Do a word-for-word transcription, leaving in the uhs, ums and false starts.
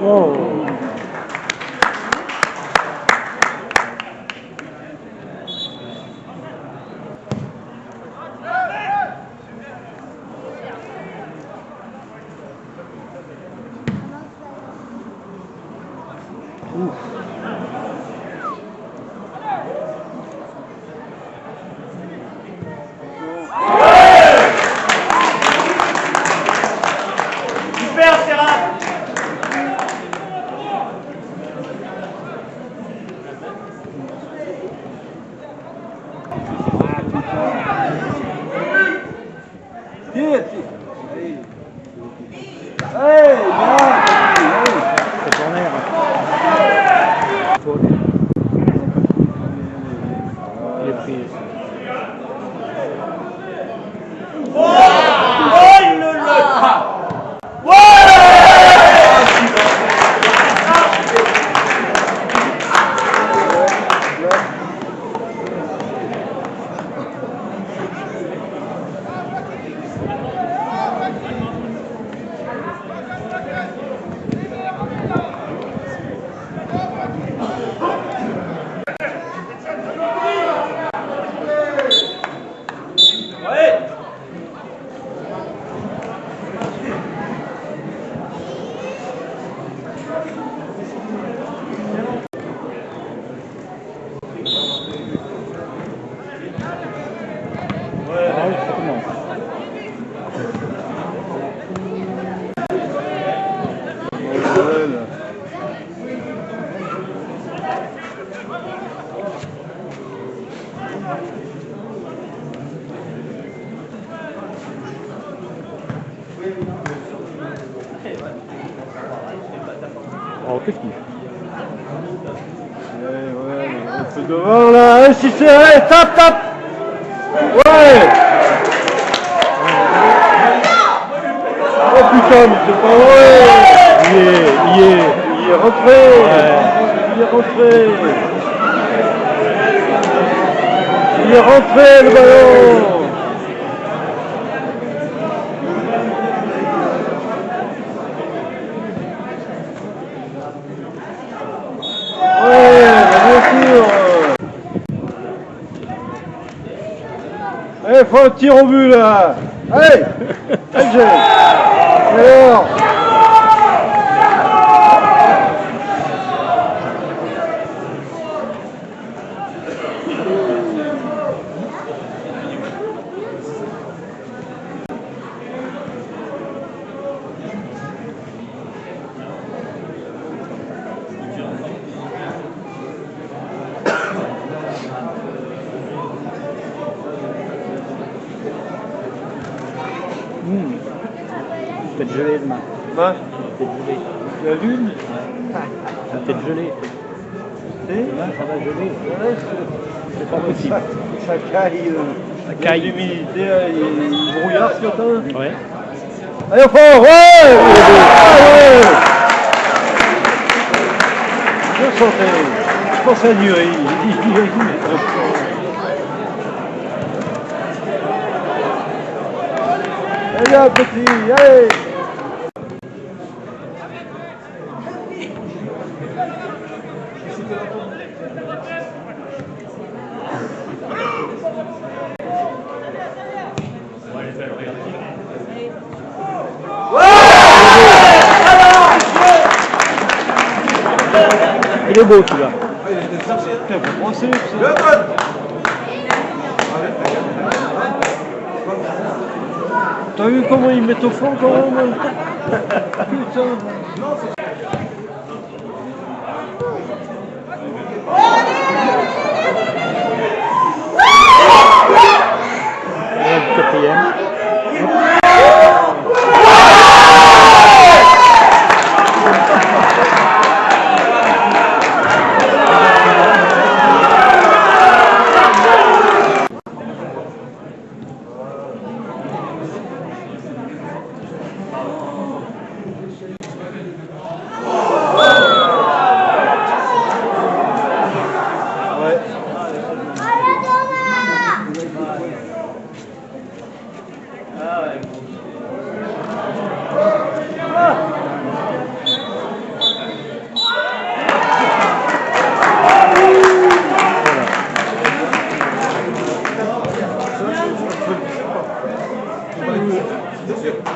Oh. Super, Serra. Tiens, tiens. Allez. Allez, bien, petit, allez. C'est ton air. Il est pris. Oh, oh, le, le. Oh, qu'est-ce qu'il fait ? Ouais, ouais, un peu devant là, hein, si c'est, allez, tape, tape. Ouais. Oh putain, mais c'est pas vrai. Il est, il est, il est rentré. Ouais. Il est rentré. Il est rentré, le ballon. Ouais, bah, bien sûr. Allez, faut un tir au but, là. Allez. Allez, et alors ? Hmm. Peut-être gelé demain. Quoi ? Peut-être gelé. La lune ? Peut-être gelé. Hein ? Ça va geler. Ouais, c'est, c'est pas possible. Ça, ça caille, euh, ça caille. L'humidité, euh, il, il brouillard ce matin. Ouais. Allez, fort, ouais, ouais, ouais. Je sentais, je pensais à Nuri. Allez, petit, allez. Il est beau, celui-là. T'as vu comment il met au fond, quand même ? Putain. Quatrième. Bien sûr.